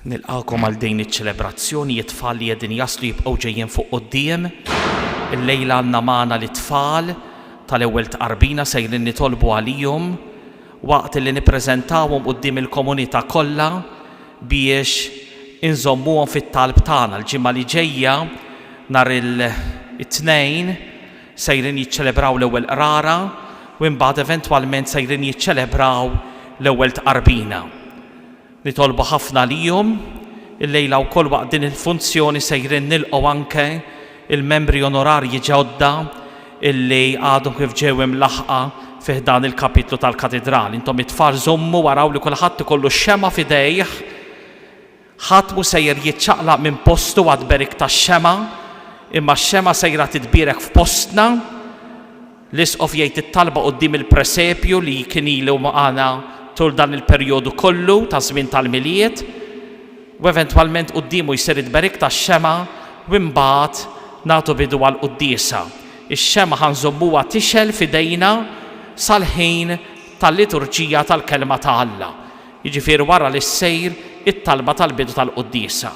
Nilqagħkom għal din iċ-ċelebrazzjoni, it-tfal li qegħdin jaslu jibqgħu ġejjin fuq quddiem. Illejla għandna magħna lit-tfal tal-ewwel tqarbina sejrin nitolbu għalihom waqt li nippreżentawhom quddiem il-komunità kollha biex inżommuhom fit-talb tagħna. L-ġimgħa li ġejja nhar it-Tnejn sejrin jiċċelebraw l-ewwel qrara u imbagħad eventwalment sejrin jiċċelebraw l-ewwel tqarbina. Nitolbu ħafna għalihom. Illejla wkoll waqt din il-funzjoni sejrin nilqgħu anke il-membri onorarji ġodda illi għadhom kif ġew imlaħħqa fi ħdan il-Kapitlu tal-Katidral. Intom it-tfal żommu araw li kulħadd ikollu x-xemgħa f'idejh. Ħadd mhu sejjer jiċċaqlaq minn postu għat-tberik tax-xemgħa, imma x-xemgħa sejra titbierek f'postna. L-Isqof jgħid it-talba quddiem il-presepju li kien ilu magħna tul dan il-perjodu kollu ta' żmien tal-Milied, u eventwalment quddiemu jsir it-tberik tax-xemgħa u imbagħad nagħtu bidu għall-quddiesa. Ix-xemgħa ħa nżommuha tixgħel f'idejna sal-ħin tal-liturġija tal-Kelma ta' Alla, jiġifieri wara li ssir it-talba tal-bidu tal-quddiesa.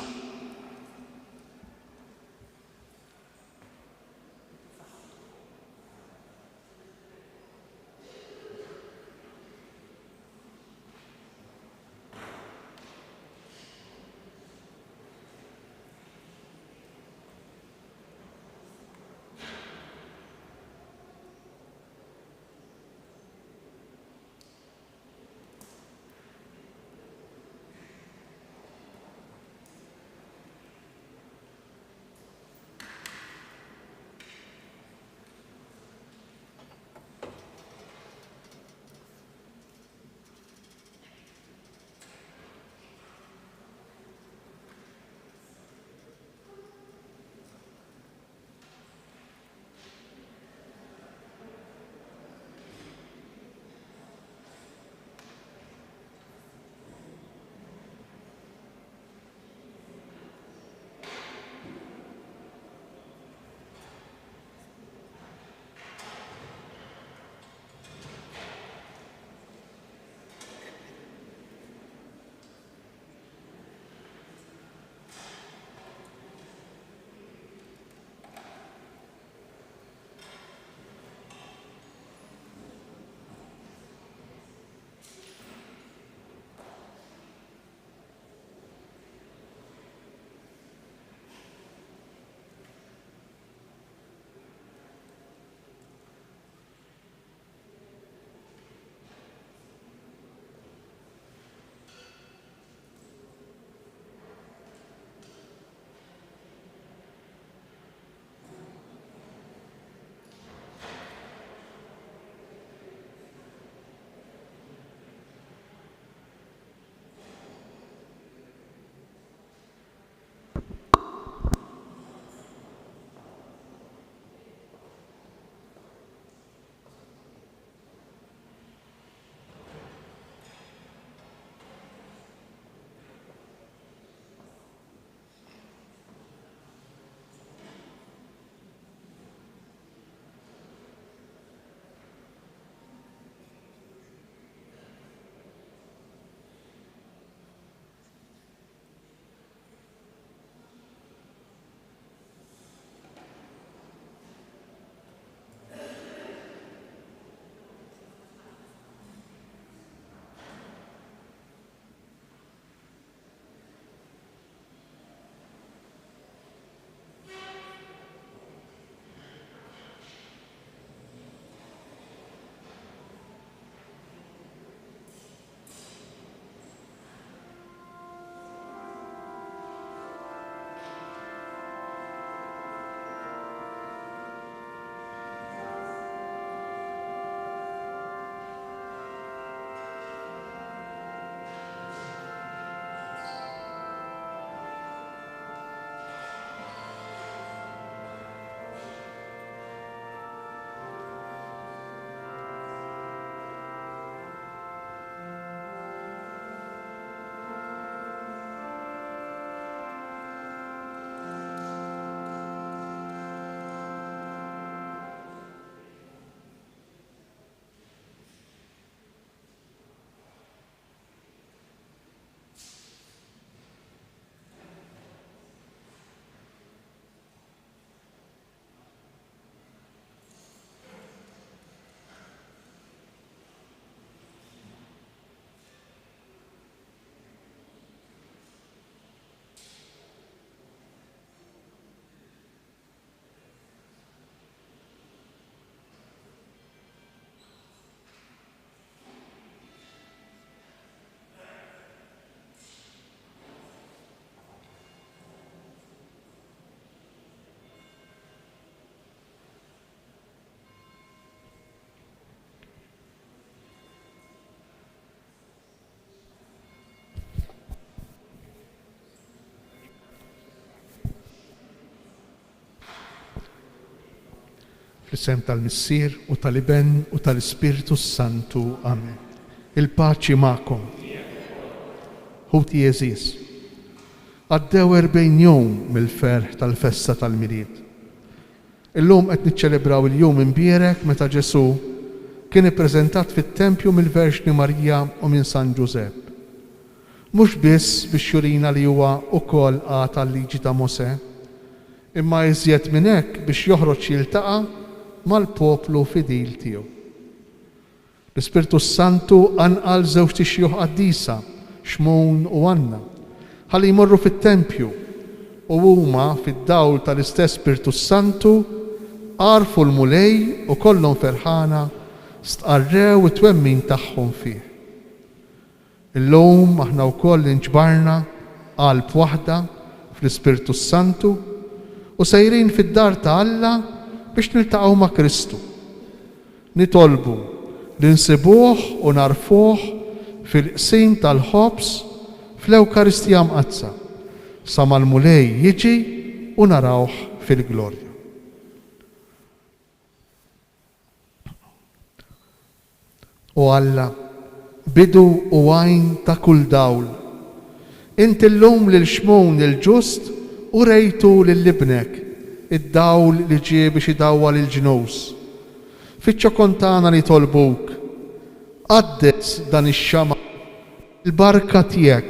Fl-isem tal-Missier u tal-Iben u tal-Ispirtu s-Santu. Amen. Il-paċi magħkom. Ħuti għeżież, għaddew 40 jum mill-ferħ tal-festa tal-Milied. Illum qed niċċelebraw il-jum imbierek meta Ġesù kien ippreżentat fit-tempju mill-Verġni Marija u minn San Ġużepp. Mhux biss biex jurina li huwa wkoll qagħad għal-Liġi ta' Mosè, imma iżjed minn hekk biex joħroġ jiltaqa' mal-poplu fidil tiegħu. L-Ispirtu s-Santu qanqal żewġt ixjuħ qaddisa, Xmun u Anna, ħalli jmorru fit-tempju, u huma, fid-dawl tal-istess Spirtu s-Santu, għarfu l-Mulej u kollhom ferħana stqarrew it-twemmin tagħhom fih. Illum aħna wkoll inġbarna qalb waħda fl-Ispirtu s-Santu u sejrin fid-dar ta' Alla biex niltaqgħu ma' Kristu. Nitolbu li nsibuh u nagħrfuh fil-qsim tal-ħobż fl-Ewkaristija Mqaddsa, sa ma l-Mulej jiġi u narawh fil-glorja. O Alla, bidu u għajn ta' kull dawl, int illum lil Xmun il-ġust urejtu lil Ibnek, id-dawl li ġie biex idawwal il-ġnus. Fiċ-ċokon tagħna nitolbuk, qaddes dan ix-xama' bil-barka tiegħek.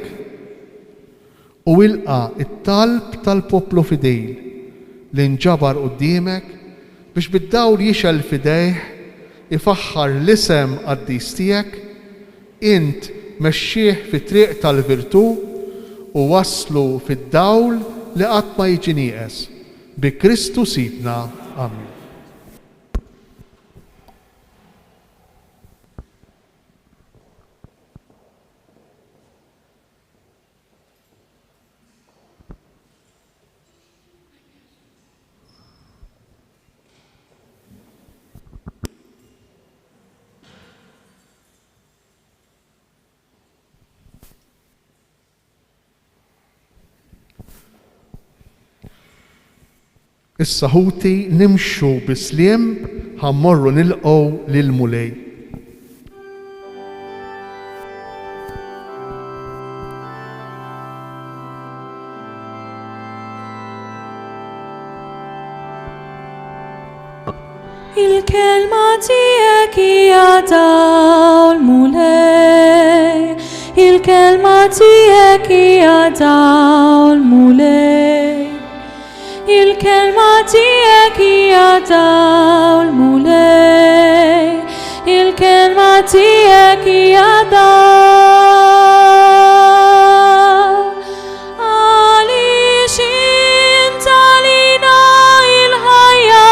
U ilqa' t-talb tal-poplu fidil li nġabar quddiemek biex bid-dawl jixgħel f'idejh ifaħħar l-isem qaddis tiegħek, int mexxih fit-triq tal-virtù u wasslu fid-dawl li qatt ma jiġi nieqes. Bi Kristu Sidna. Amen. Issa ħuti nimxu bi sliem ħa mmorru nilqgħu lill-Mulej. Il-kelma tiegħek hija dawl Mulej, il-kelma tiegħek hija dawl Mulej. Il-kelma tiegħek hija dawl Mulej, il-kelma tiegħek hija dawl. Għaliex int għalina il-ħajja,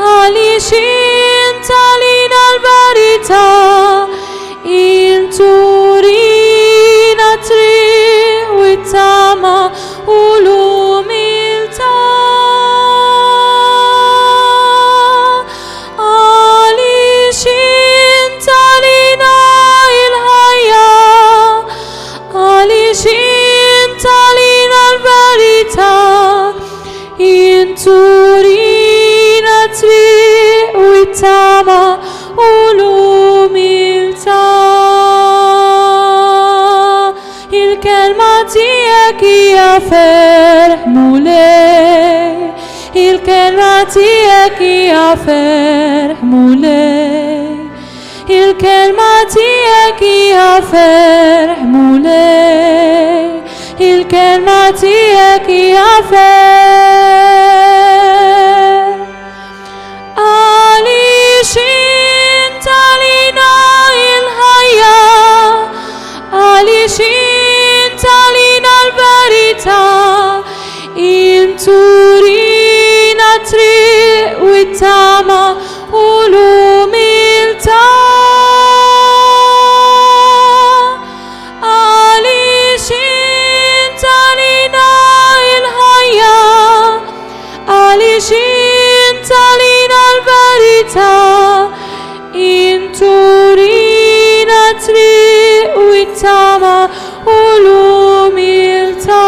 għaliex int għalina l-verità, int turina t-triq u t-tama u l-umiltà. Għaliex int għalina il-ħajja, għaliex int għalina l-verità, int turina t-triq u t-tama u l-umiltà. Il-kelma tiegħek hija ferħ Mulej, il-kelma tiegħek hija ferħ Mulej. Il-kelma tiegħek hija ferħ Mulej, il-kelma tiegħek hija ferħ. Għaliex int għalina il-ħajja, għaliex int għalina l-verità, int turina t-triq u t-tama u l-umiltà. Għaliex int għalina il-ħajja, Għaliex int għalina l-verità, int turina t-triq u t-tama u l-umiltà.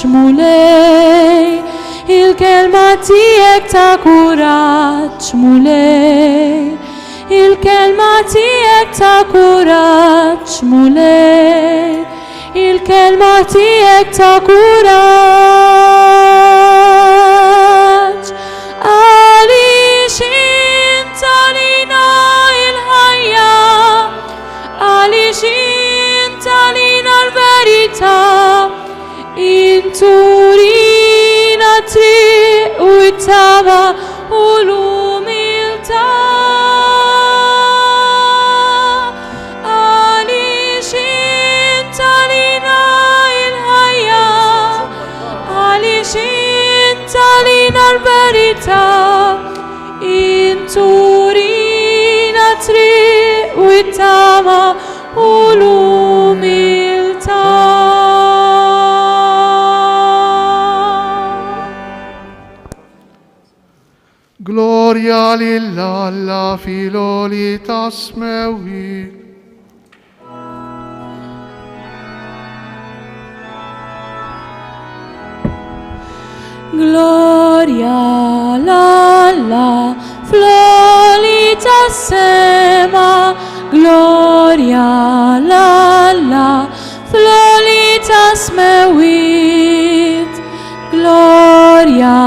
Mulej, il-kelma tiegħek ta' kuraġġ, Mulej, il-kelma tiegħek ta' kuraġġ, Mulej, il-kelma tiegħek ta' kuraġġ. Għaliex int għalina il-ħajja, għaliex int għalina l-verità, int turina t-triq u t-tama u l-umiltà. Għaliex int għalina il-ħajja, għaliex int għalina l-verità, int turina t-triq u t-tama u l-umiltà. Glorja lil Alla fil-għoli tas-smewwiet. Glorja l-Alla fl-għoli tas-sema, glorja l-Alla fl-għoli tas-smewwiet. Glorja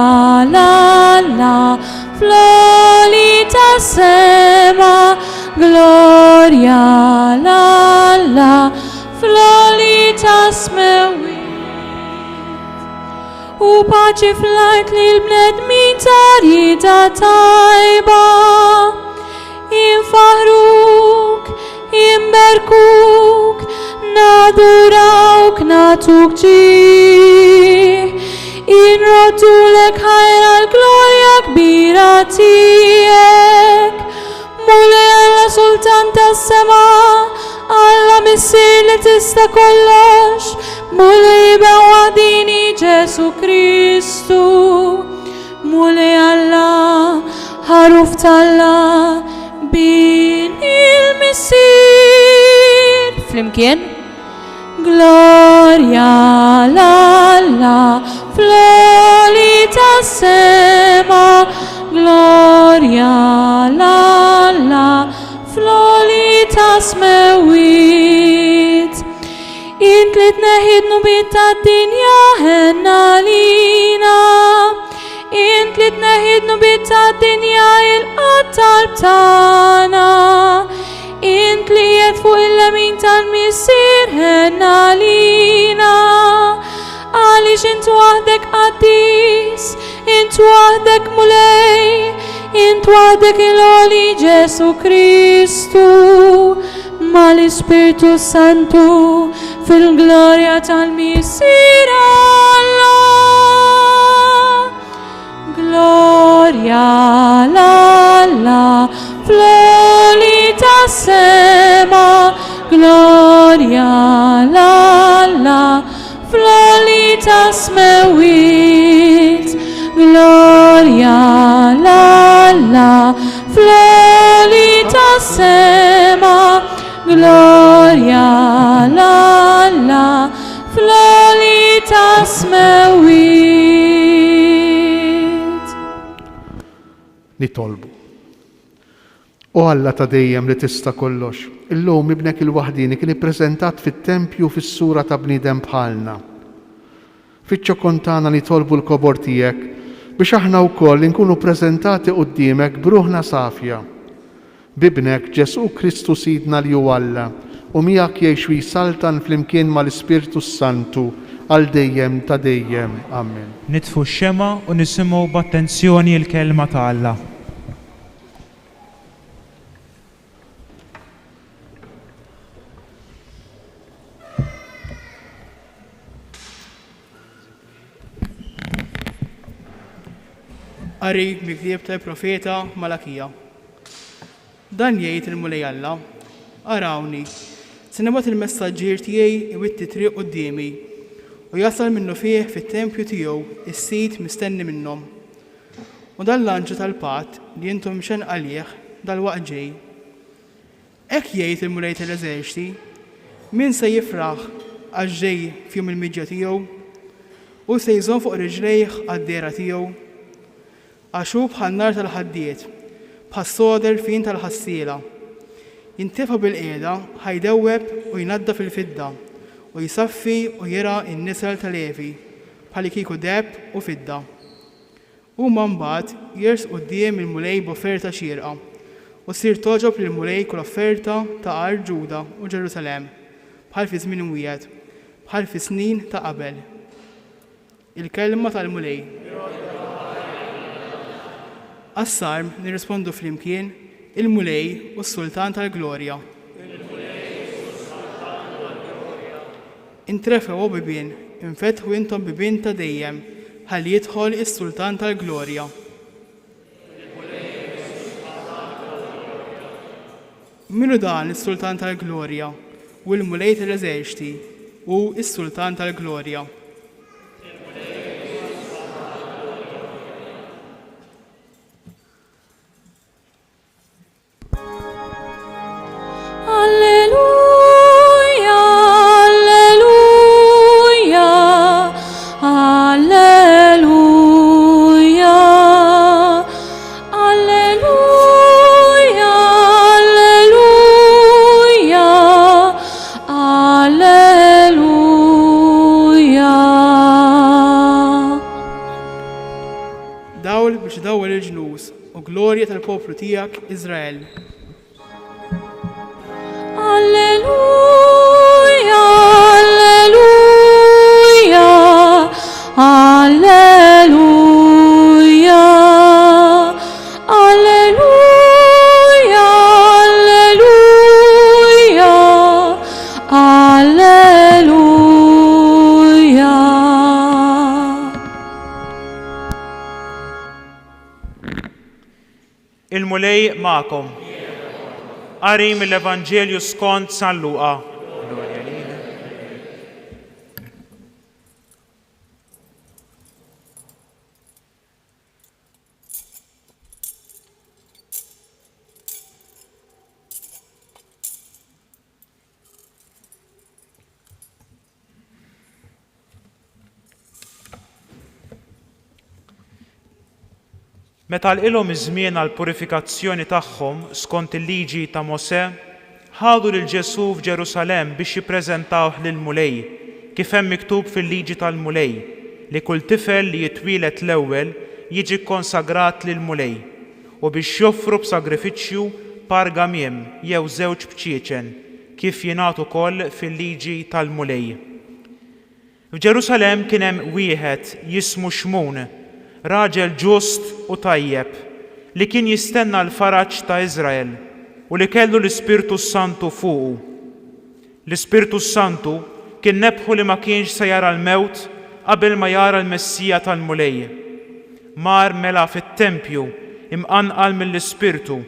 l-Alla fl-għoli tas-sema, glorja l-Alla fl-għoli tas-smewwiet. U paċi fl-art lill-bnedmin ta' rieda tajba. Infaħħruk, inberkuk, nadurawk, nagħtuk ġieħ. Inroddulek ħajr għall-glorja kbira tiegħek. Mulej Alla Sultan tas-sema, Alla Missier li tista' kollox, Mulej Iben waħdieni Ġesù Kristu. Mulej Alla, Ħaruf t'Alla, Bin il-Missier. Flimkien. Glorja l-Alla fl-għoli tas-sema, glorja l-Alla fl-għoli tas-smewwiet. Int li tneħħi d-dnubiet tad-dinja ħenn għalina. Int li tneħħi d-dnubiet tad-dinja ilqa' t-talb tagħna. Int li qiegħed fuq il-lemin tal-Missier ħenn għalina. Għaliex int waħdek qaddis, int waħdek Mulej, int waħdek il-għoli Ġesù Kristu, mal-Ispirtu Santu fil-glorja tal-Missier Alla. Glorja l-Alla fl-għoli tas-sema, glorja l-Alla fl-għoli tas-smewwiet, glorja l-Alla fl-għoli tas-sema, glorja l-Alla fl-għoli tas-smewwiet. Nitolbu. O Alla ta' dejjem li tista' kollox, illum Ibnek il-waħdieni kien ippreżentat fit-tempju fis-sura ta' bniedem bħalna. Fiċ-ċokon tagħna nitolbu l-kobor tiegħek biex aħna wkoll inkunu ppreżentati quddiemek b'ruħna safja. B'Ibnek, Ġesù Kristu Sidna li hu Alla, u miegħek jgħix u jsaltan flimkien mal-Ispirtu s-Santu għal dejjem ta' dejjem. Amen. Nitfu x-xemgħa u nisimgħu b'attenzjoni l-Kelma ta' Alla. Qari mill-ktieb tal-profeta Malakija. Dan jgħid il-Mulej Alla, Arawni, se nibgħat il-messaġġier tiegħi jwitti t-triq quddiemi, u jasal minnufih fit-tempju tiegħu s-Sid mistenni minnhom. U dan l-anġlu tal-patt li intom imxennqa għalih dalwaqt ġej. Hekk jgħid il-Mulej tal-eżerċti, Min se jifraħ għax ġej f'jum il-miġja tiegħu? Hu se jżomm fuq riġlejh għad-dehra tiegħu? Għax hu bħan-nar tal-ħaddied, bħas-soder fin tal-ħassiela. Jintefa' bilqiegħda, ħa jdewweb u jnaddaf il-fidda, u jsaffi u jirgħa n-nisel ta' Levi, bħalikieku deheb u fidda. Huma mbagħad jersqu quddiem il-Mulej b'offerta xierqa, u ssir togħġob lill-Mulej kull offerta ta' art Ġuda u Ġerusalemm, bħal fi żmien imwiegħed, bħal fis-snin ta' qabel. Il-Kelma tal-Mulej. Għas-Salm nirrispondu flimkien, Il-Mulej hu s-Sultan tal-glorja. Intrefgħu, o bibien, infetħu intom bibien ta' dejjem, ħalli jidħol is-Sultan tal-glorja. Min hu dan is-Sultan tal-glorja? Hu l-Mulej tal-eżerċti, hu s-Sultan tal-glorja. Alleluja, alleluja, alleluja. Alleluja, alleluja, alleluja. Dawl biex idawwal il-ġnus u glorja tal-poplu tiegħek Iżrael. Alleluja, alleluja, alleluja. Alleluja, alleluja, alleluja. Il-Mulej magħkom. Qari mill-Evanġelju skont San Luqa. Glorja lilek. Meta għalqilhom iż-żmien għall-purifikazzjoni tagħhom skont il-Liġi ta' Mosè, ħadu lil Ġesù f'Ġerusalemm biex jippreżentawh lill-Mulej, kif hemm miktub fil-Liġi tal-Mulej, li kull tifel li jitwieled l-ewwel jiġi kkonsagrat lill-Mulej, u biex joffru b'sagrifiċċju par gamiem jew żewġ bċieċen, kif jingħad ukoll fil-Liġi tal-Mulej. F'Ġerusalemm kien hemm wieħed jismu Xmun, raġel ġust u tajjeb, li kien jistenna l-faraġ ta' Iżrael u li kellu l-Ispirtu s-Santu fuqu. L-Ispirtu s-Santu kien nebbħu li ma kienx se jara l-mewt qabel ma jara l-Messija tal-Mulej. Mar mela fit-tempju imqanqal mill-Ispirtu,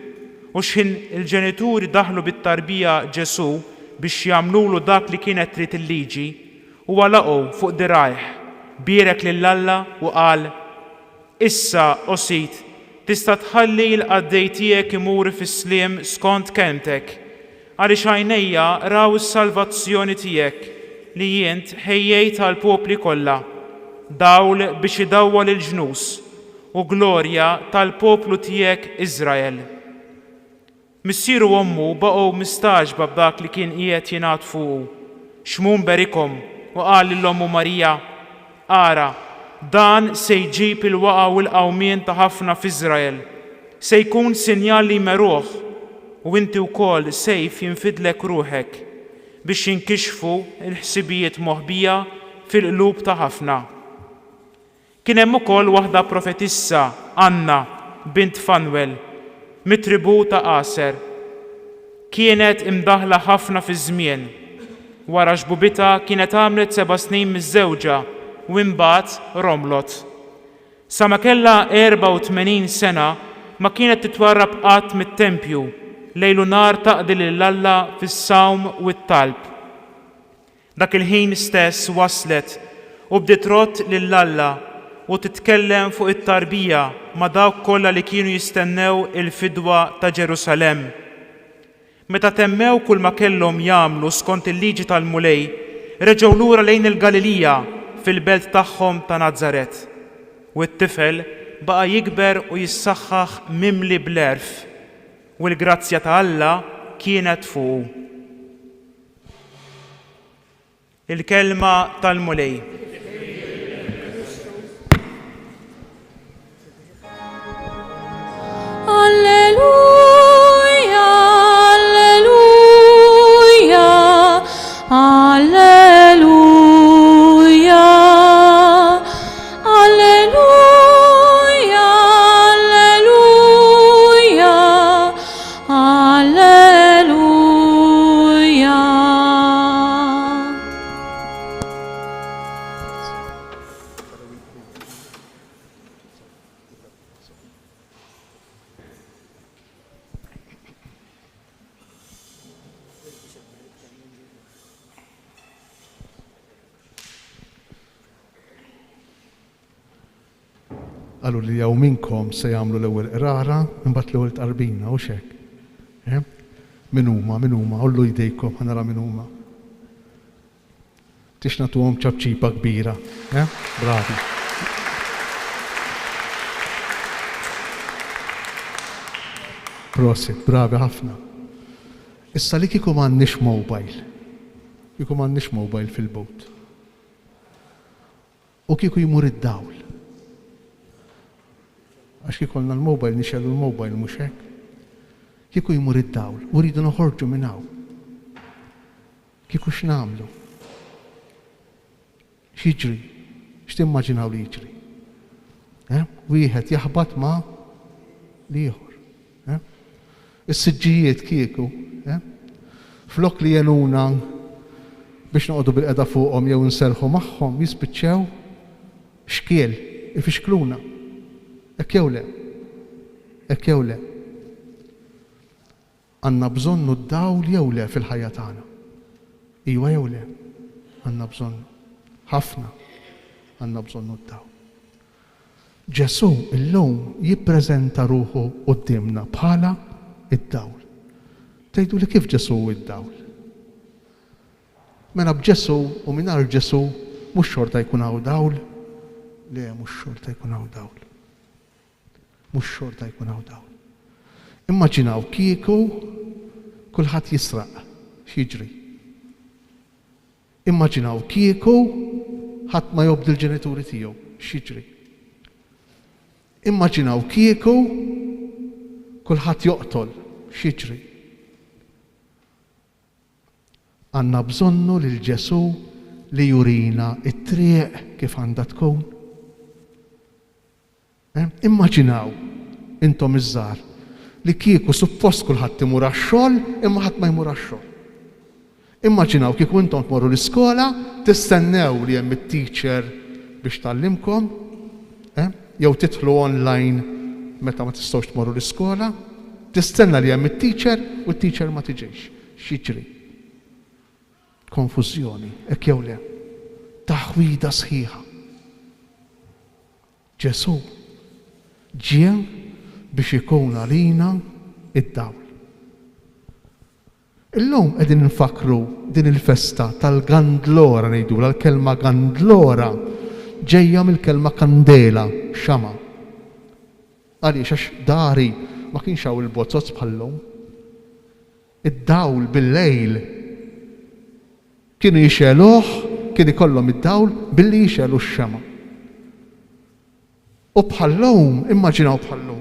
u xħin il-ġenituri daħlu bit-tarbija Ġesù biex jagħmlulu dak li kienet trid il-Liġi, huwa laqgħu fuq dirgħajh, bierek lil Alla u qal, Issa, o Sid, tista' tħalli l-qaddej tiegħek imur fis-sliem skont kelmtek, għaliex għajnejja raw is-salvazzjoni tiegħek li int ħejjejt għall-popli kollha, dawl biex idawwal il-ġnus, u glorja tal-poplu tiegħek Iżrael. Missieru u ommu baqgħu mistagħġba b'dak li kien qiegħed jingħad fuqu. Xmun berikhom u qal lil ommu Marija, Ara, dan se jġib il-waqgħa u l-qawmien ta' ħafna f'Iżrael. Se jkun sinjal li jmeruh, u inti wkoll sejf jinfidlek ruħek, biex jinkixfu l-ħsibijiet moħbija fil-qlub ta' ħafna. Kien hemm ukoll waħda profetissa, Anna, bint Fanwel, mit-tribù ta' Aser. Kienet imdaħħla ħafna fiż-żmien. Wara xbubitha kienet għamlet seba' snin miżżewġa u imbagħad romlot. Sa ma kellha 84 sena ma kienet titwarrab qatt mit-tempju, lejl u nhar taqdi lil Alla fis-sawm u t-talb. Dak il-ħin stess waslet u bdiet trodd lil Alla u titkellem fuq it-tarbija ma' dawk kollha li kienu jistennew il-fidwa ta' Ġerusalemm. Meta temmew kulma kellhom jagħmlu skont il-Liġi tal-Mulej, reġgħu lura lejn il-Galilija, fil-belt tagħhom ta' Nazaret. U t-tifel baqa' jikber u jissaħħaħ mimli bl-għerf, u l-grazzja ta' Alla kienet fuqu. Il-Kelma tal-Mulej. Alleluja, alleluja, alleluja, alleluja, alleluja, alleluja. Qalu li hawn minnkom se jagħmlu l-ewwel qrara, imbagħad l-ewwel tqarbina, hux hekk? Eh? Min huma, min huma? Għollu jdejkom ħa nara min huma. Tix nagħtuhom ċapċipa kbira, eh? Bravi. Prosit, bravi ħafna. Issa li kieku m'għandniex mobile, kieku m'għandniex mobile fil-bot. U kieku jmur id-dawl. Għax kieku għandna l-mobile nixegħlu l-mobile mhux hekk? Kieku jmur id-dawl u rridu noħorġu minn hawn. Kieku x'nagħmlu? X'jiġri? X'timmaġinaw li jiġri? Eh? Wieħed jaħbat ma' l-ieħor. Eh? Is-siġġijiet kieku, eh? Flok li jenuna biex noqogħdu bil-qeda fuqhom jew inserħu magħhom jispiċċew xkiel, ifixkluna. Hekk jew le? Hekk jew le? Għandna bżonnu d-dawl jew le fil-ħajja tagħna? Iwa jew le? Għandna bżonnu. Ħafna għandna bżonnu d-dawl. Ġesù llum jippreżenta ruħu quddiemna bħala d-dawl. Tgħiduli kif Ġesù hu d-dawl? Mela b'Ġesù u mingħajr Ġesù mhux xorta jkun hawn dawl? Le, mhux xorta jkun hawn dawl. Mhux xorta jkun hawn dawl. Immaġinaw kieku kulħadd jisraq, x'jiġri? Immaġinaw kieku ħadd ma jobdi l-ġenituri tiegħu, x'jiġri? Immaġinaw kieku kulħadd joqtol, x'jiġri? Għandna bżonnu lil Ġesù li jurina t-triq kif għandha tkun. Immaġinaw, intom iż-żgħar, li kieku suppost kulħadd imur għax-xogħol imma ħadd ma jmur għax-xogħol. Immaġinaw kieku intom tmorru l-iskola, tistennew li hemm it-teacher biex tgħallimkom, jew tidħlu online meta ma tistgħux tmorru l-iskola, tistenna li hemm it-teacher u t-teacher ma tiġix. X'jiġri? Konfużjoni, hekk jew le? Taħwida sħiħa. Ġesù ġie biex ikun għalina d-dawl. Illum qegħdin infakkru din il-festa tal-Gandlora ngħidulha, l-kelma Gandlora ġejja mill-kelma kandela, xama'. Għaliex? Għax dari ma kienx hawn il-bozoz bħal-lum. Id-dawl bil-lejl kienu jixegħluh, kien ikollhom id-dawl billi jixegħlu x-xemgħa. U bħal-lum, immaġinaw bħal-lum,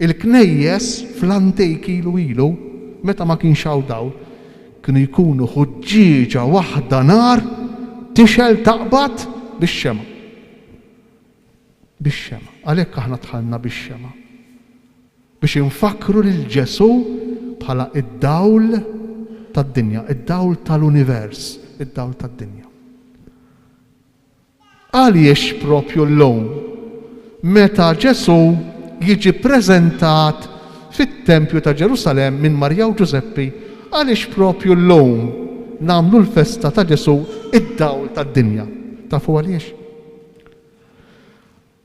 il-knejjes fl-antik ilu ilu, meta ma kienx hawn dawl, kienu jkunu ħuġġieġa waħda nar tixgħel taqbad bix-xemgħa. Bix-xemgħa. Għalhekk aħna dħalna bix-xemgħa. Biex infakkru lil Ġesù bħala d-dawl tad-dinja, id-dawl tal-univers, id-dawl tad-dinja. Għaliex propju llum, meta Ġesù jiġi ppreżentat fit-tempju ta' Ġerusalemm minn Marija u Ġużeppi, għaliex propju llum nagħmlu l-festa ta' Ġesù id-dawl tad-dinja? Tafu għaliex?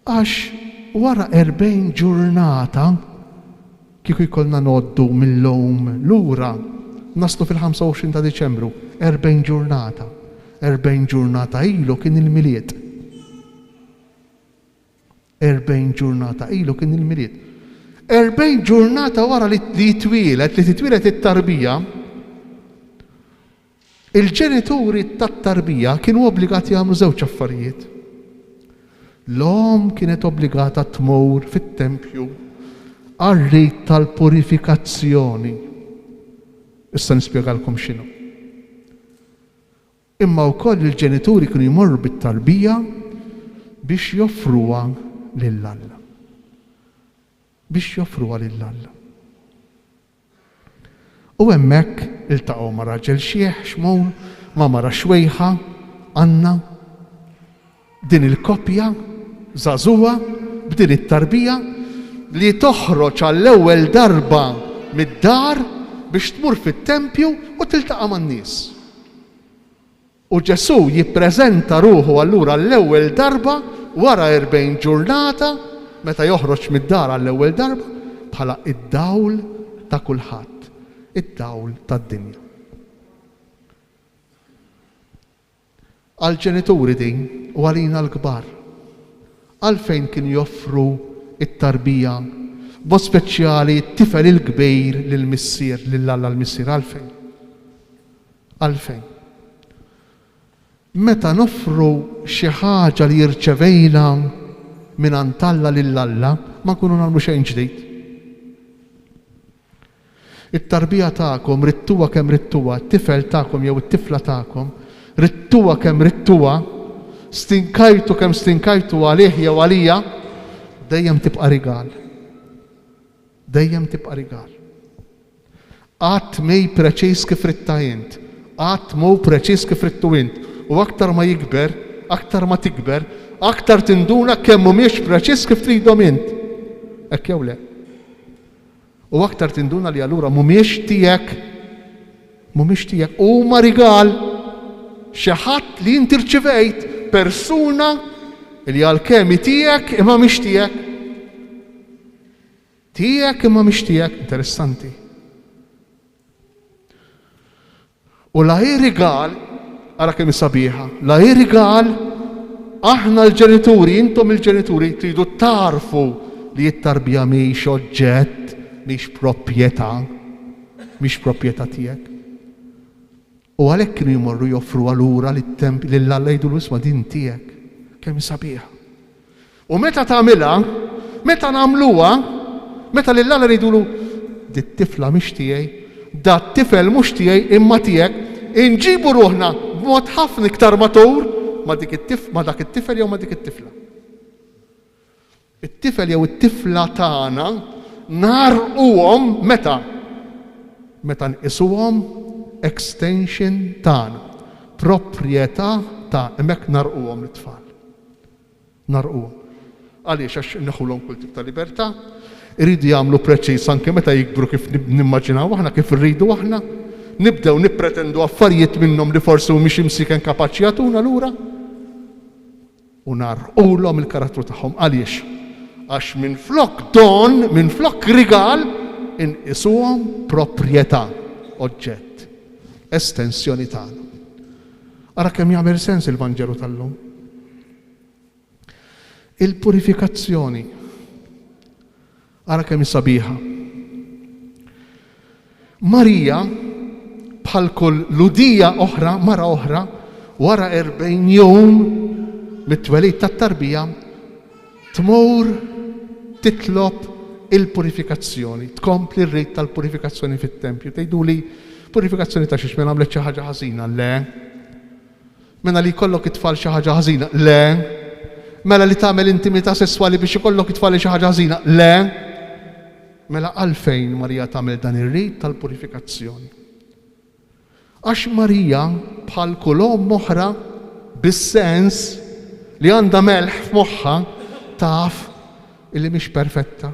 Għax wara 40 ġurnata, kieku jkollna ngħoddu mil-lum lura, naslu fil-25 ta' Diċembru, 40 ġurnata. 40 ġurnata ilu kien il-Milied. 40 ġurnata ilu kien il-Milied. 40 ġurnata wara li jitwieled, li titwieled it-tarbija, il-ġenituri tat-tarbija kienu obbligati jagħmlu żewġ affarijiet. L-omm kienet obbligata tmur fit-tempju għar-rit tal-purifikazzjoni. Issa nispjegalkom x'inhu. Imma wkoll il-ġenituri kienu jmorru bit-tarbija biex joffruha lil Alla. Biex joffruha lil Alla. U hemmhekk iltaqgħu ma' raġel xiħ, Xmun, ma' mara xwejħa, Anna. Din il-koppja żagħżugħa b'din it-tarbija li toħroġ għall-ewwel darba mid-dar biex tmur fit-tempju u tiltaqa' man-nies. U Ġesù jippreżenta ruħu allura għall-ewwel darba wara 40 ġurnata, meta joħroġ mid-dar għall-ewwel darba, bħala d-dawl ta' kulħadd, id-dawl tad-dinja. Għall-ġenituri din u għalina l-kbar. Għalfejn kienu joffru t-tarbija, b'mod speċjali t-tifel il-kbir lill-Missier, lil Alla l-Missier? Għalfejn? Għalfejn? Meta noffru xi ħaġa li rċevejna mingħand Alla lil Alla, ma nkunu nagħmlu xejn ġdid. It-tarbija tagħkom ridtuha kemm ridtuha, it-tifel tagħkom jew it-tifla tagħkom, ridtuha kemm ridtuha, stinkajtu kemm stinkajtu għalih jew għaliha, dejjem tibqa' rigal. Dejjem tibqa' rigal. Qatt mhi preċiż kif ridtha int, qatt mhu preċiż kif ridtu int, u aktar ma jikber, aktar ma tikber, aktar tinduna kemm mhumiex preċiż kif tridhom int. Hekk jew le? U aktar tinduna li allura mhumiex tiegħek. Mhumiex tiegħek. Huma rigal. Xi ħadd li inti rċivejt, persuna li għalkemm hi tiegħek imma mhix tiegħek. Tiegħek imma mhix tiegħek. Interessanti. U la hi rigal, ara kemm hi sabiħa, la hi rigal, aħna l-ġenituri, intom il-ġenituri tridu tagħrfu li t-tarbija mhix oġġett, mhix proprjetà, mhix proprjetà tiegħek. U għalhekk kienu jmorru joffruha lura lit-tempju lil Alla jgħidulu isma' din tiegħek. Kemm hi sabiħa. U meta tagħmilha, meta nagħmluha, meta lil Alla ngħidulu, Dit-tifla mhix tiegħi, dat-tifel mhux tiegħi imma tiegħek, inġibu ruħna b'mod ħafna iktar matur ma' dik it-tif ma' dak it-tifel jew ma' dik it-tifla. It-tifel jew it-tifla tagħna ngħarrquhom meta? Meta nqisuhom extension tagħna, proprjetà ta' hemmhekk ngħarrquhom lit-tfal. Ngħarrquhom. Għaliex? Għax inneħħulhom kull tip ta' libertà. Iridu jagħmlu preċiż anke meta jikbru kif nimmaġinaw aħna, kif irridu aħna. Nibdew nippretendu affarijiet minnhom li forsi mhumiex imsieken kapaċi jagħtuna lura. U ngħarrqulhom il-karattru tagħhom. Għaliex? Għax minflok don, minflok rigal, inqisuhom proprjetà, oġġett, estensjoni tagħna. Ara kemm jagħmel sens il-Vanġelu tal-lum. Il-purifikazzjoni. Ara kemm hi sabiħa. Marija, bħal kull Lhudija oħra, mara oħra, wara 40 jum mit-twelid tat-tarbija, tmur titlob il-purifikazzjoni, tkompli r-rit tal-purifikazzjoni fit-tempju. Tgħiduli, purifikazzjoni ta' xiex mela għamlet xi ħaġa ħażina? Le. Mela li jkollok it-tfal xi ħaġa ħażina? Le. Mela li tagħmel intimità sesswali biex ikollok it-tfal hi xi ħaġa ħażina? Le. Mela għalfejn Marija tagħmel dan ir-rit tal-purifikazzjoni? Għax Marija, bħal kull omm oħra, bis-sens li għandha melħ f'moħħha, taf illi mhix perfetta.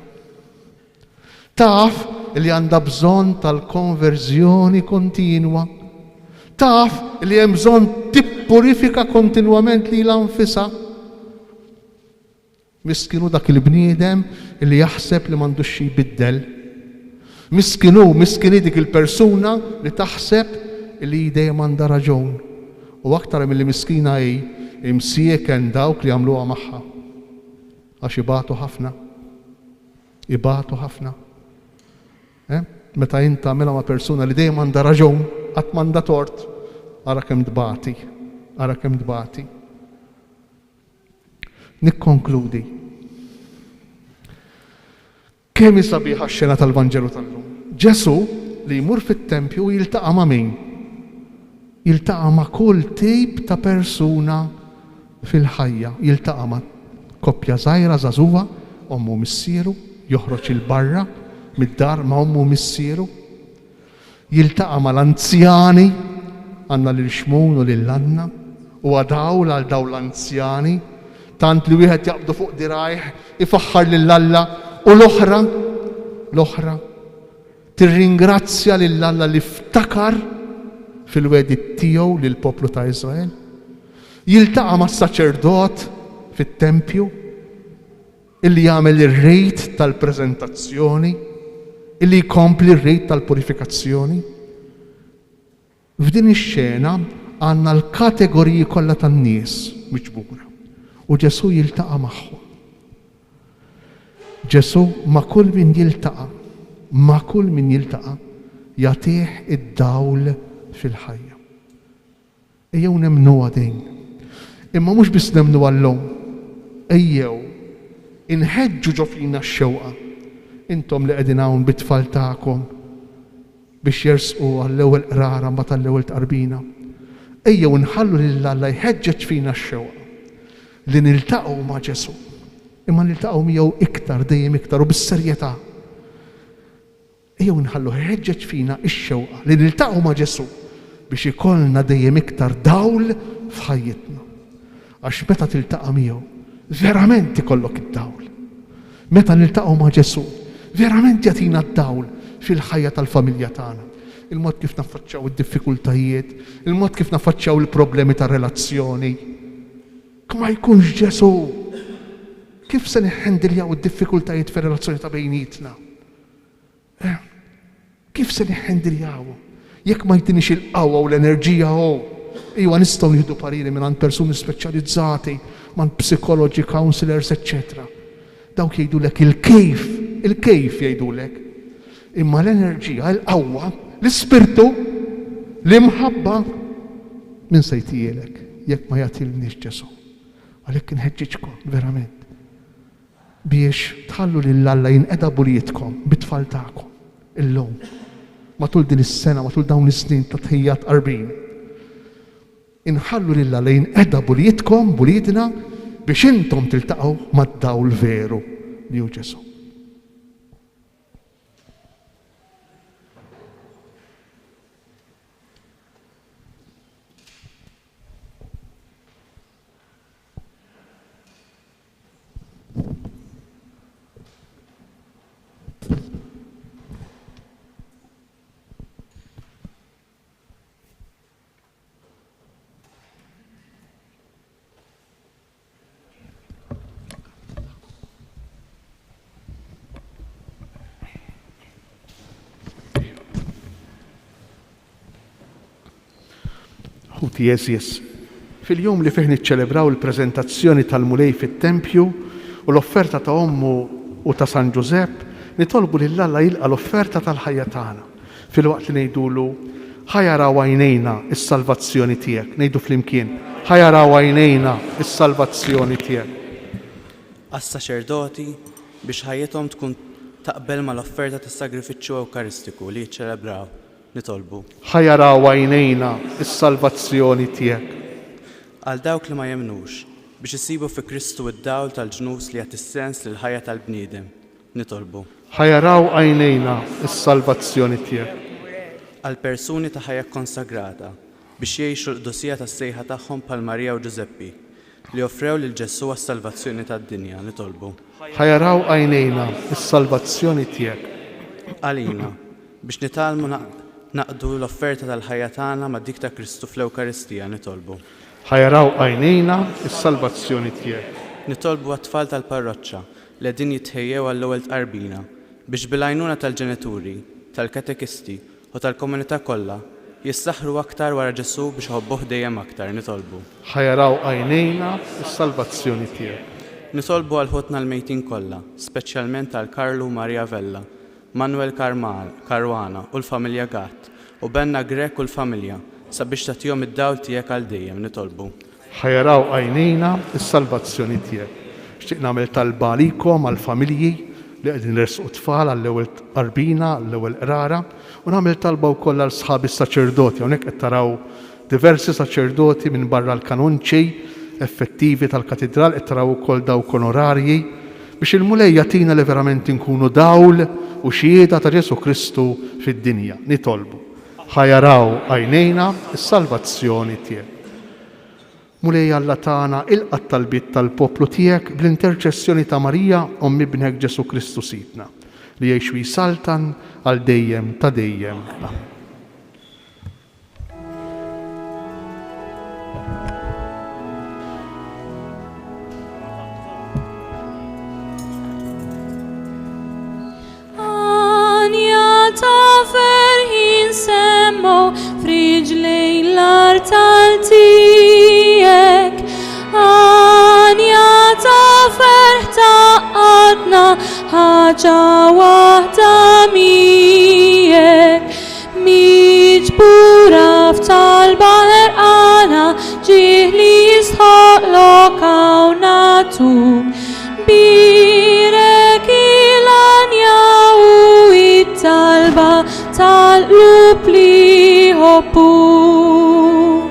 Taf li għandha bżonn tal-konverżjoni kontinwa. Taf li hemm bżonn tippurifika kontinwament lilha nfisha. Miskin hu dak il-bniedem li jaħseb li m'għandux xi jbiddel. Miskin hu, miskin hi dik il-persuna li taħseb li hi dejjem għandha raġun. U aktar milli miskina hi, imsieken dawk li għamluha magħha. Għax ibatu ħafna. Ibatu ħafna. Eh? Meta int tagħmilha ma' persuna li dejjem għandha raġun, qatt m'għandha tort, ara kemm tbati, ara kemm tbati. Nikkonkludi. Kemm hi sabiħa x-xena tal-Vanġelu tal-lum. Ġesù li jmur fit-tempju u jiltaqa' ma' min? Jiltaqa' ma' kull tip ta' persuna fil-ħajja. Jiltaqa' ma' koppja żgħira żagħżugħa, ommu u missieru, joħroġ 'il barra mid-dar ma' ommu u missieru. Jiltaqa' mal-anzjani, għandna lil Xmun u lil Anna, huwa dawl għal dawn l-anzjani, tant li wieħed jaqbdu fuq dirgħajh ifaħħar lil Alla u l-oħra, l-oħra, tirringrazzja lil Alla li ftakar fil-wegħdiet tiegħu lill-poplu ta' Iżrael. Jiltaqa' mas-saċerdot fit-tempju. Illi jagħmel ir-rit tal-preżentazzjoni, illi jkompli r-rit tal-purifikazzjoni. F'din ix-xena għandna l-kategoriji kollha tan-nies miġbura u Ġesù jiltaqa' magħhom. Ġesù ma' kull min jiltaqa', ma' kull min jiltaqa' jagħtih id-dawl fil-ħajja. Ejjew nemmnuha din. Imma mhux biss nemmnuha llum. Ejjew inħeġġu ġo fina x-xewqa, intom li qegħdin hawn bit-tfal tagħkom biex jersqu għall-ewwel qrara mbagħad għall-ewwel tqarbina, ejjew inħallu lil Alla jħeġġeġ fina x-xewqa li niltaqgħu ma' Ġesù. Imma niltaqgħu miegħu iktar, dejjem iktar u bis-serjetà. Ejjew inħalluh iħeġġeġ fina x-xewqa li niltaqgħu ma' Ġesù biex ikollna dejjem iktar dawl f'ħajjitna. Għax meta tiltaqa' miegħu, verament ikollok id-dawl. Meta niltaqgħu ma' Ġesù, verament jagħtina d-dawl fil-ħajja tal-familja tagħna. Il-mod kif naffaċċjaw id-diffikultajiet, il-mod kif naffaċċjaw il-problemi tar-relazzjoni. Jekk ma jkunx Ġesù, kif se niħħendiljaw id-diffikultajiet fir-relazzjoni ta' bejnietna? Eh, kif se niħħendiljaw? Jekk ma jtinix il-qawwa u l-enerġija hu, iwa nistgħu nieħdu pariri mingħand persuni speċjalizzati, mingħand psikoloġi, counselors, eċċetera. Dawk jgħidulek il-kif, il-kif jgħidulek. Imma l-enerġija, il-qawwa, l-ispirtu, l-imħabba, min se jtielek jekk ma jagħtilniex Ġesù? Għalhekk inħeġġiġkom verament biex tħallu lil Alla jinqeda b'uliedkom, bit-tfal tagħkom, illum, matul din is-sena, matul dawn is-snin ta' tħejjija tqarbin. Inħallu lil Alla jinqeda b'uliedkom, b'uliedna, biex intom tiltaqgħu mad-dawl veru li hu Ġesù. Ħuti għeżież, fil-jum li fih niċċelebraw il-preżentazzjoni tal-Mulej fit-tempju u l-offerta ta' ommu u ta' San Ġużepp, nitolbu lil Alla jilqa' l-offerta tal-ħajja tagħna, filwaqt li ngħidulu, Ħa jaraw għajnejna s-salvazzjoni tiegħek. Ngħidu flimkien, Ħa jaraw għajnejna s-salvazzjoni tiegħek. Għas-saċerdoti biex ħajjithom tkun taqbel mal-offerta tas-sagrifiċċju Ewkaristiku li jiċċelebraw. Nitolbu. Ħa jaraw għajnejna s-salvazzjoni tiegħek. Għal dawk li ma jemmnux, biex isibu fi Kristu d-dawl tal-ġnus li jagħti s-sens lill-ħajja tal-bniedem. Nitolbu. Ħa jaraw għajnejna s-salvazzjoni tiegħek. Għall-persuni ta' ħajja kkonsagrata, biex jgħixu l-qdusija tas-sejħa tagħhom bħal Marija u Ġużeppi, li offrew lil Ġesù għas-salvazzjoni tad-dinja, nitolbu. Ħa jaraw għajnejna s-salvazzjoni tiegħek. Għalina, biex nitgħallmu naqdu l-offerta tal-ħajja tagħna ma' dik ta' Kristu fl-Ewkaristija, nitolbu. Ħa jaraw għajnejna s-salvazzjoni tiegħek. Nitolbu għat-tfal tal-parroċċa li qegħdin jitħejjew għall-ewwel tqarbina, biex bil-għajnuna tal-ġenituri, tal-katekisti u tal-komunità kollha. Jissaħħru aktar wara Ġesù biex iħobbuh dejjem aktar. Nitolbu. Ħa jaraw għajnejna s-salvazzjoni tiegħek. Nitolbu għal ħutna l-mejtin kollha, speċjalment għal Karlu u Maria Vella, Manuel Caruana u l-familja Gatt, u Benna Grech u l-familja, sabiex tagħtihom id-dawl tiegħek għal dejjem. Nitolbu. Ħa jaraw għajnejna s-salvazzjoni tiegħek. Nixtieq nagħmel talba għalikom, għall-familji li qegħdin iressqu t-tfal għall-ewwel tqarbina, għall-ewwel qrara, u nagħmel talba wkoll għal sħabi s-saċerdoti. Hawnhekk qed taraw diversi saċerdoti minn barra l-kanonċi effettivi tal-katidral, qed taraw ukoll dawk onorarji, biex il-Mulej jagħtina li verament inkunu dawl u xhieda ta' Ġesù Kristu fid-dinja. Nitolbu. Ħa jaraw għajnejna s-salvazzjoni tiegħek. Mulej Alla tagħna, ilqa' t-talbiet tal-poplu tiegħek bl-interċessjoni ta' Marija, Omm Ibnek Ġesù Kristu Sidna, li jgħix u jsaltan għal dejjem ta' dejjem. Amen. Għanja ta' ferħ insemmgħu f'riġlejn l-artal tiegħek. Għanja ta' ferħ tgħaqqadna ħaġa waħda miegħek. Miġbura f'talba ħerqana ġieħ li jistħoqlok hawn nagħtuk. Bierek il-għanja u t-talba tal-qlub li jħobbuk.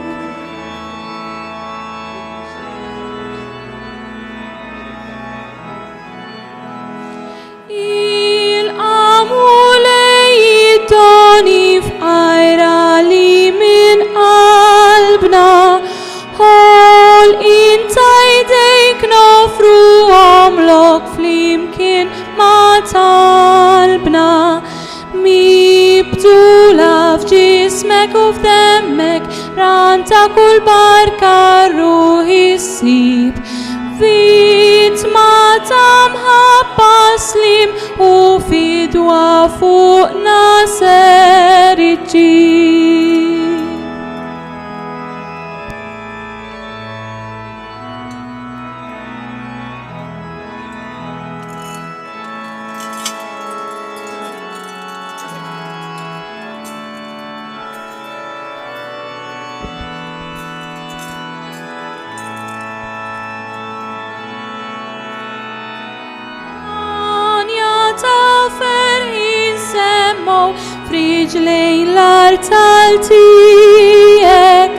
Ilqa' Mulej id-doni fqajra li minn qalbna ħolqien ta' jdejk noffruhomlok flimkien ma' talbna. Mibdula f'ġismek u f'demmek, ran ta' kull barka r-ruħ issib. Vittma ta' mħabba slim u fidwa fuqna ser iġġib. Għanja ta' ferħ insemmgħu f'riġlejn l-artal tiegħek.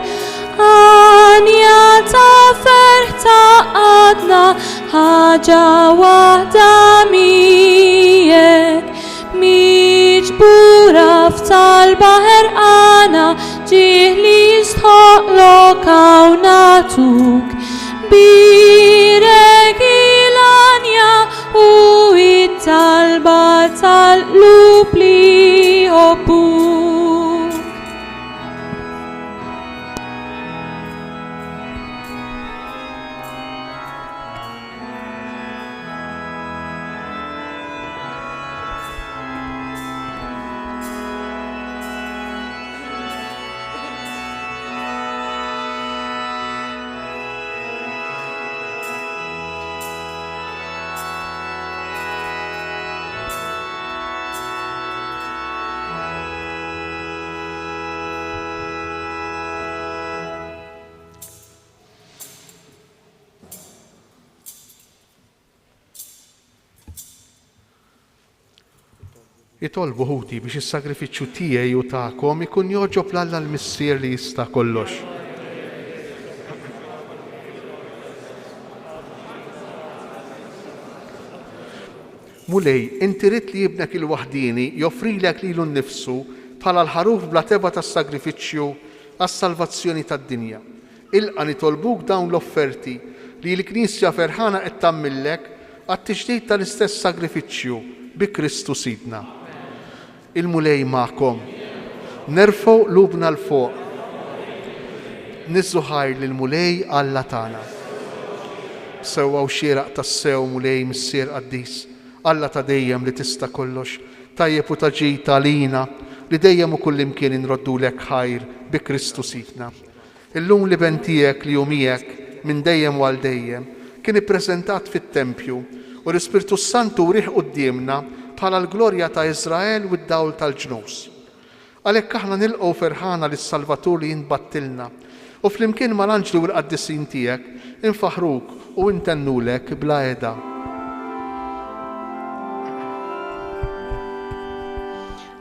Għanja ta' ferħ tgħaqqadna ħaġa waħda miegħek. Miġbura f'talba ħerqana ġieħ li jistħoqlok hawn nagħtuk. Bierek il-għanja u t-talba tal-qlub li jħobbuk. Itolbu ħuti biex is-sagrifiċċju tiegħi u tagħkom ikun jogħġob 'l Alla l-Missier li jista' kollox. Mulej, inti ridt li Ibnek il-waħdieni joffrilek lilu nnifsu bħala l-ħaruf bla tebgħa tas-sagrifiċċju għas-salvazzjoni tad-dinja. Ilqa' nitolbuk dawn l-offerti li l-Knisja ferħana qed tagħmillek għat-tiġdid tal-istess sagrifiċċju bi Kristu Sidna. Il-Mulej magħkom. Nerfgħu qlubna 'l fuq. Niżżu ħajr lill-Mulej Alla tagħna. Sewwa u xieraq tassew, Mulej, Missier qaddis, Alla ta' dejjem li tista' kollox, tajjeb u ta' ġid għalina. li dejjem u kullimkien inroddulek ħajr bi Kristu Sidna. Illum l-Iben tiegħek li hu miegħek minn dejjem u għal dejjem, kien ippreżentat fit-tempju u l-Ispirtu s-Santu wrieh quddiemna bħala l-glorja ta' Iżrael u d-dawl tal-ġnus. Għalhekk aħna nilqgħu ferħana lis-Salvatur li int bgħattilna, u flimkien mal-anġli u l-qaddisin tiegħek infaħħruk u ntennulek bla heda.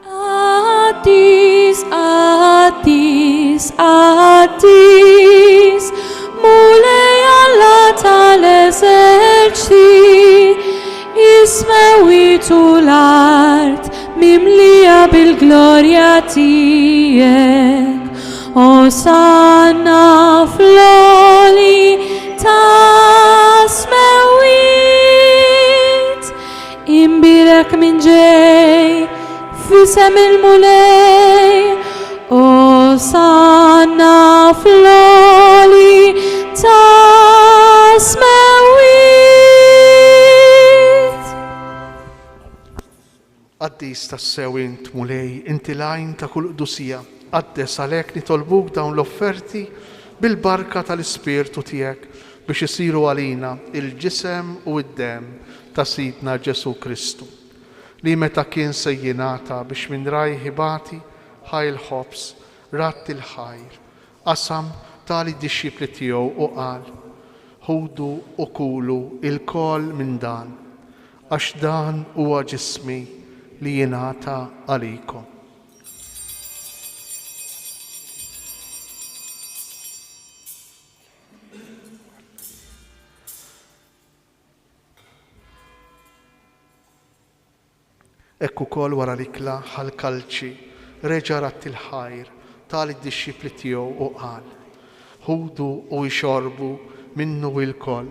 Qaddis, qaddis, qaddis, Mulej Alla tal-eżerċti, Is-smewwiet u l-art mimlija bil-glorja tiegħek. Osanna fl-għoli tas-smewwiet. Imbierek min ġej f'isem il-Mulej. Osanna fl-għoli tas-smewwiet. Qaddis tassew int, Mulej, inti l-għajn ta' kull qdusija. Qaddes għalhekk nitolbuk dawn l-offerti bil-barka tal-Ispirtu tiegħek biex isiru għalina l-ġisem u d-demm ta' Sidna Ġesù Kristu, li meta kien se jingħata biex minn rajh ibati, ħa l-ħobż, radd il-ħajr, qasam, ta lid-dixxipli tiegħu u qal, Ħudu u kulu ilkoll minn dan, għax dan huwa ġismi li jingħata għalikom. Hekk ukoll wara l-ikla ħa l-kalċi, reġa' radd il-ħajr, ta lid-dixxipli tiegħu u qal, Ħudu u ixorbu minnu ilkoll,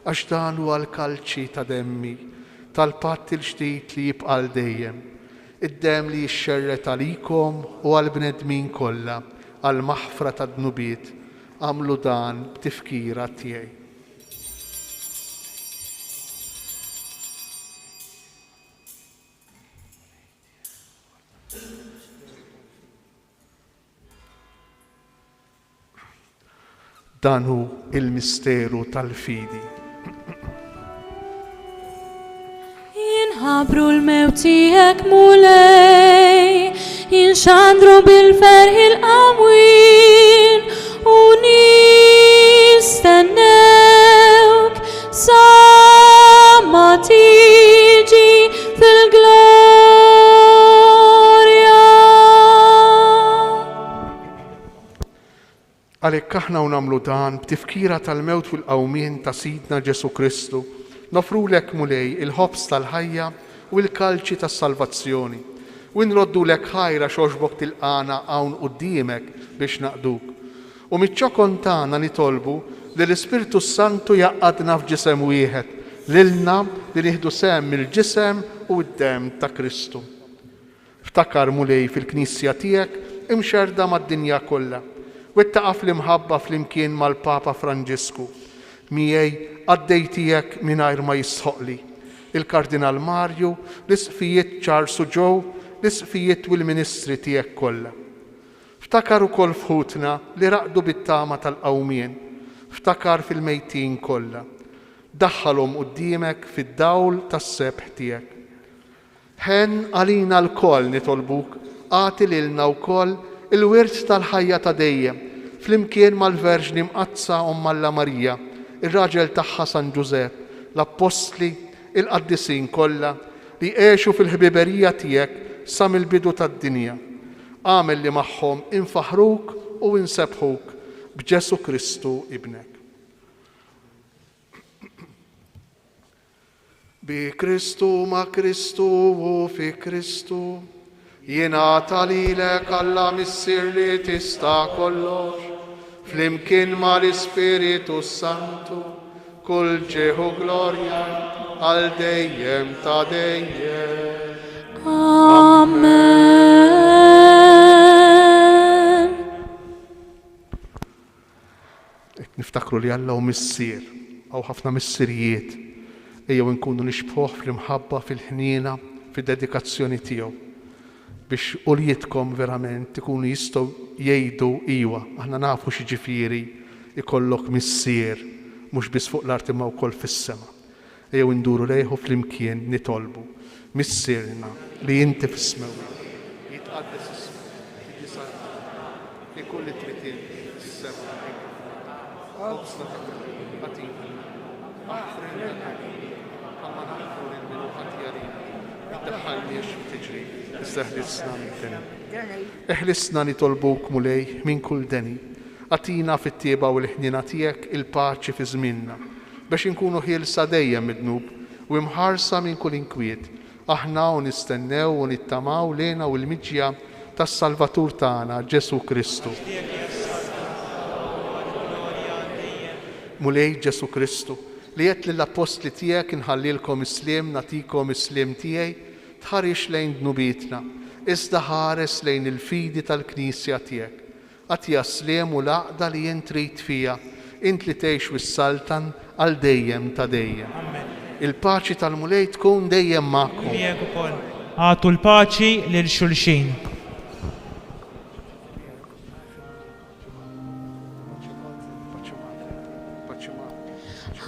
għax dan huwa l-kalċi ta' demmi, tal-patt il-ġdid li jibqa' għal dejjem, id-demm li jixxerred għalikom u għall-bnedmin kollha għall-maħfra tad-dnubiet, agħmlu dan b'tifkira tiegħi. Dan hu il-misteru tal-fidi. Inħabbru l-mewt tiegħek Mulej, inxandru bil-ferħ il-qawmien u nistennewk sa ma tiġi fil-glorja. Għalhekk aħna u nagħmlu dan b'tifkira tal-mewt u l-qawmien ta' Sidna Ġesù Kristu, noffrulek, Mulej, il-ħobż tal-ħajja u l-kalċi tas-salvazzjoni, u nroddulek ħajr għax għoġbok tilqagħna hawn quddiemek biex naqduk. U miċ-ċokon tagħna nitolbu li l-Ispirtu s-Santu jgħaqqadna f'ġisem wieħed, lilna li nieħdu sehem mill-ġisem u d-demm ta' Kristu. Ftakar, Mulej, fil-Knisja tiegħek imxerrda mad-dinja kollha. Wettaqha fl-imħabba flimkien mal-Papa Franġisku, miegħi qaddej tiegħek mingħajr ma jistħoqqli, il-Kardinal Mario, l-Isqfijiet Charles u Joe, l-Isqfijiet u l-ministri tiegħek kollha. Ftakar ukoll f'ħutna li raqdu bit-tama tal-qawmien. Ftakar fil-mejtin kollha. Daħħalhom quddiemek fid-dawl tas-sebħ tiegħek. Ħenn għalina lkoll, nitolbuk, agħti lilna wkoll il-wirt tal-ħajja ta' dejjem, flimkien mal-Verġni Mqaddsa Omm Alla Marija, ir-raġel tagħha San Ġużepp, l-Appostli, il-qaddisin kollha, li għexu fil-ħbiberija tiegħek sa mill-bidu tad-dinja. Agħmel li magħhom infaħħruk u insebbħuk b'Ġesù Kristu Ibnek. Bi Kristu, ma' Kristu u fi Kristu, jingħata lilek Alla Missier li tista' kollox, flimkien mal-Ispiritu s-Santu, kull ġieħ u glorja għal dejjem ta' dejjem. Amen. Qed niftakru li Alla hu Missier, hawn ħafna missirijiet. Ejjew inkunu nixbħuh fl-imħabba, fil-ħniena, fid-dedikazzjoni tiegħu. biex uliedkom verament ikunu jistgħu jgħidu iwa, aħna nafu x'jiġifieri ikollok missier mhux biss fuq l-art imma wkoll fis-sema. Ejjew induru lejh u flimkien nitolbu. Missierna, li inti fis-smewwiet, jitqaddes ismek, tiġi saltnatek, ikun li trid int fis-sema anke fuq l-art. Ħobżna ta' kuljum agħtina llum. Aħfrilna dnubietna, bħalma naħfru lil min hu ħati għalina. Iddaħħalniex f'tiġrib, iżda eħlisna mid-deni. Eħlisna nitolbuk, Mulej, minn kull deni. Agħtina fit-tjieba u l-ħniena tiegħek il-paċi fi żmienna, Biex inkunu ħielsa dejjem mid-dnub u imħarsa minn kull inkwiet, aħna u nistennew u nittamaw l-hena u l-miġja tas-Salvatur tagħna, Ġesù Kristu. Mulej Ġesù Kristu, li għedt lill-appostli tiegħek inħallilkom is-sliem nagħtikom is-sliem tiegħi, tħarisx lejn dnubietna, iżda ħares lejn il-fidi tal-Knisja tiegħek. Agħtiha s-sliem u l-għaqda li int trid fiha, int li tgħix u ssaltan għal dejjem ta' dejjem. Amen. Il-paċi tal-Mulej tkun dejjem magħkom. Miegħek ukoll. Agħtu l-paċi lil xulxin.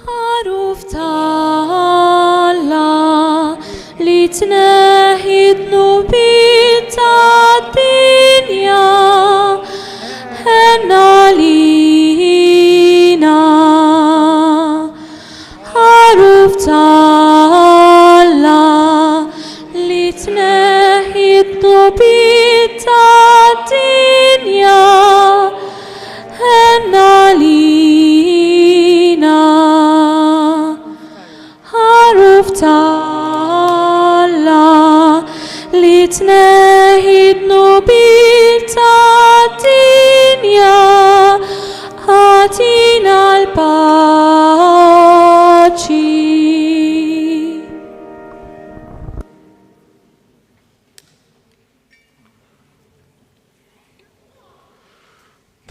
Ħaruf ta' Alla li tneħħi d-dnubiet tad-dinja, ħenn għalina. Ħaruf ta' Alla li tneħħi d-dnubiet tad-dinja, Ħenn għalina, Ħaruf ta' Alla li tneħħi d-dnubiet tad-dinja, agħtina l-paċi.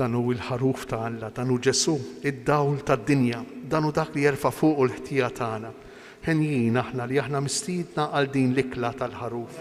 Dan hu l-Ħaruf ta' Alla, dan hu Ġesù, id-dawl tad-dinja, dan hu dak li jerfa' fuqu l-ħtija tagħna. Henjin aħna li aħna mistiedna għal din l-ikla tal-Ħaruf.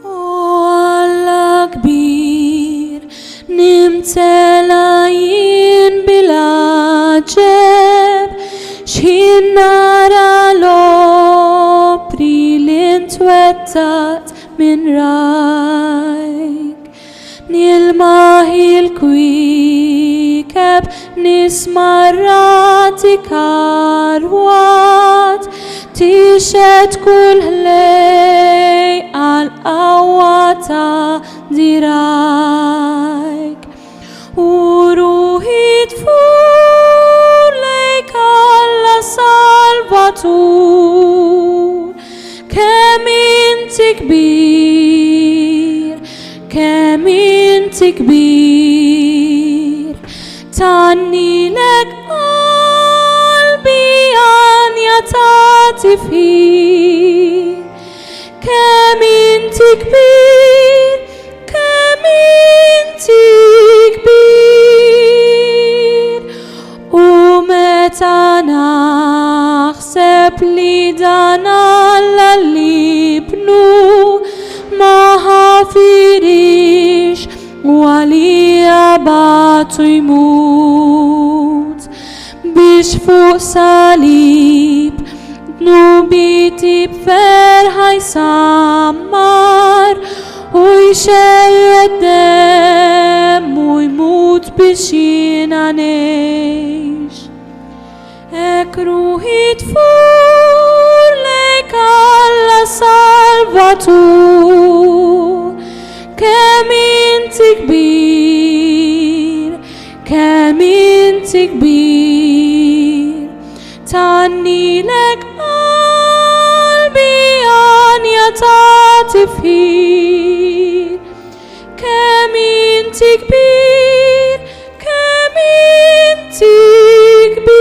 O Alla kbir, nimtela jien bil-għaġeb, x'ħin nara l-opri li ntwettaqt minn rajk. Nilmaħ il-kwiekeb, nisma' r-ragħad ikarwat, tixhed kull ħlejqa l-qawwa ta' dirgħajk. U ruħi tfur lejk Alla Salvatur, kemm inti kbir, kemm inti kbir. Tgħannilek qalbi għanja ta' tifħir, kemm inti kbir, Kemm inti kbir u meta naħseb li dan Alla l-Ibnu ma ħafirix u għalija bagħtu jmut biex fuq salib Dnubieti b'ferħa jsammar u jxerred demmu jmut biex jiena ngħix. Hekk ruħi tfur. Salvatur, kemm inti kbir, kemm inti kbir. Tgħannilek qalbi għanja ta' tifħir. Kemm inti kbir, kemm inti kbir.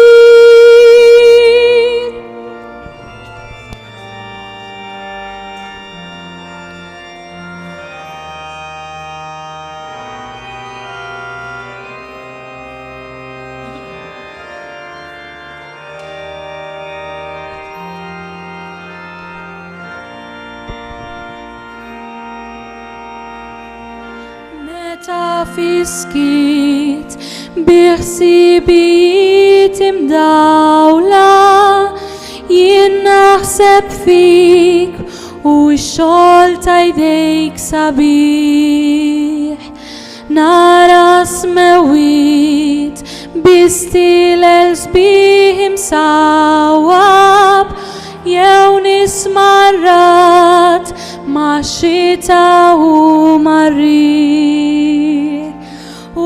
Meta fiskit bi ħsibijiet imdawla, jien naħseb fik u x-xogħol ta' jdejk sabiħ. Nara smewwiet bi stilel sbieħ imsawwab jew nisma' r-ragħad max-xita u mar-riħ. U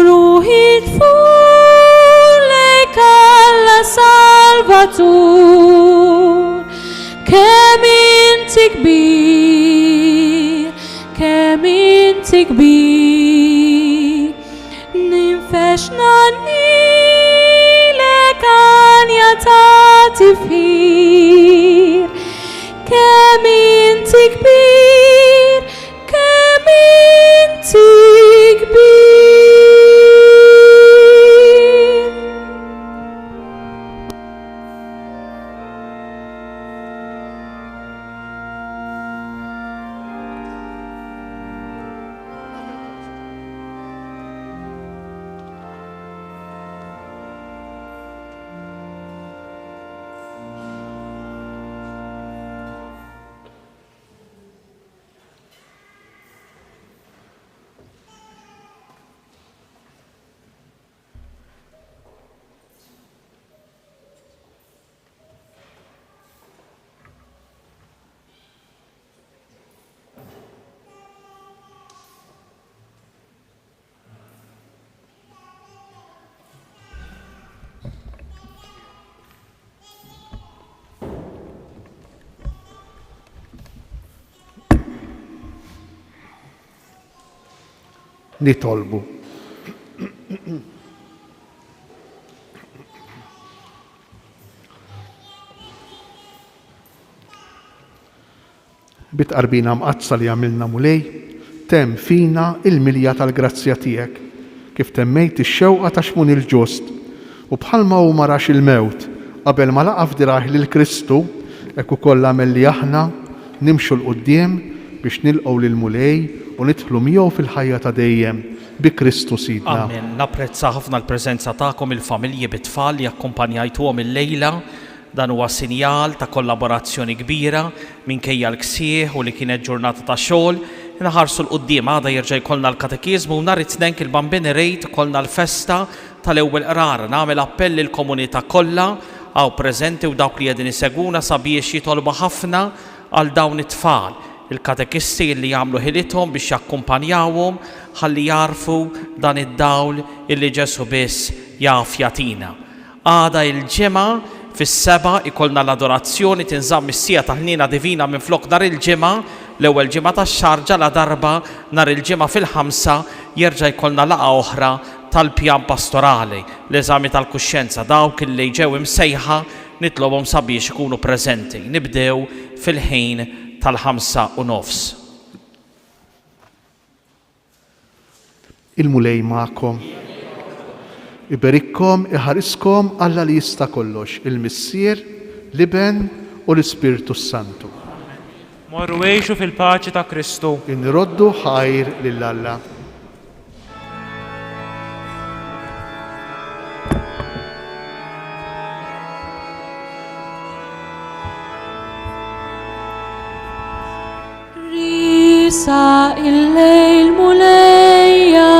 ruħi tfur lejk Alla Salvatur, kemm inti kbir, Kemm inti kbir, ninfex ngħannilek għanja ta' tifħir. Kemm inti kbir, kemm inti kbir. Nitolbu. Bit-tqarbina mqaddsa li għamilna Mulej, temm fina il-milja tal-grazzja tiegħek, kif temmejt ix-xewqa ta' Xmun il-Ġust, u bħalma hu ma rax il-mewt qabel ma laqa' f'dirgħajh lil Kristu, hekk ukoll agħmel li aħna nimxu 'l quddiem biex nilqgħu lill-Mulej u nidħlu miegħu fil-ħajja ta' dejjem, bi Kristu Sidna. Amen. Napprezza ħafna l-preżenza tagħkom il-familji bit-tfal li akkumpanjajtuhom illejla. Dan huwa sinjal ta' kollaborazzjoni kbira minkejja l-ksieħ u li kienet ġurnata ta' xogħol. Inħarsu 'l quddiem, għada jerġa' jkollna l-katekiżmu u nhar it-Tnejn il-Bambin irid ikollna l-festa tal-ewwel qrar. Nagħmel appell lill-komunità kollha hawn preżenti u dawk li qegħdin isegwuna sabiex jitolbu ħafna għal dawn it-tfal, il-katekisti illi jagħmlu ħilithom biex jakkumpanjawhom ħalli jagħrfu dan id-dawl illi Ġesù biss jaf jagħtina. Għada il-Ġimgħa fis-sebgħa jkollna l-adorazzjoni, tinżamm is-siegħa tal-ħniena divina minflok nhar il-Ġimgħa, l-ewwel ġimgħa tax-xahar ġaladarba nhar il-Ġimgħa fil-ħamsa jerġa' jkollna laqgħa oħra tal-pjan pastorali, l-eżami tal-kuxjenza, dawk illi ġew imsejħa Nitlobhom sabiex ikunu preżenti. Nibdew fil-ħin tal-5:30. Il-Mulej magħkom. Iberikkom, iħariskom Alla li jista' kollox, il-Missier, l-Iben u l-Ispirtu s-Santu. Morru għixu fil-paċi ta' Kristu. Inroddu ħajr lil Alla. Risa il-lejl mulejja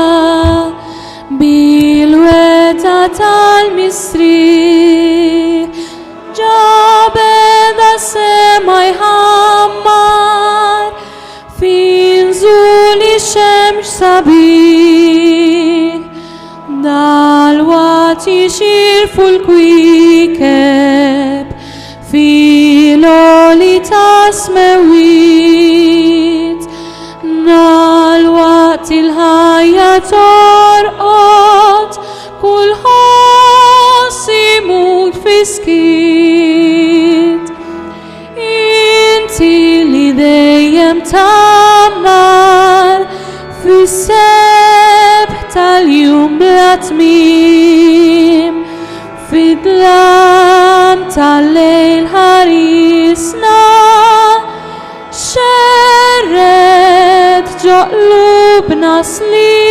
bil-weta tal-mistrieħ Ġa beda sema jħammar. sabiħ. Dalwaqt jixirfu l-kwiekeb fil-għoli ta' smewwiet. Dalwaqt il-ħajja torqod, kull ħoss imut fis-skiet. Inti li dejjem tgħammar fis-sebħ tal-jum bla tmiem, fid-dlam tal-lejl ħarisna, xerred ġo qlubna sliem.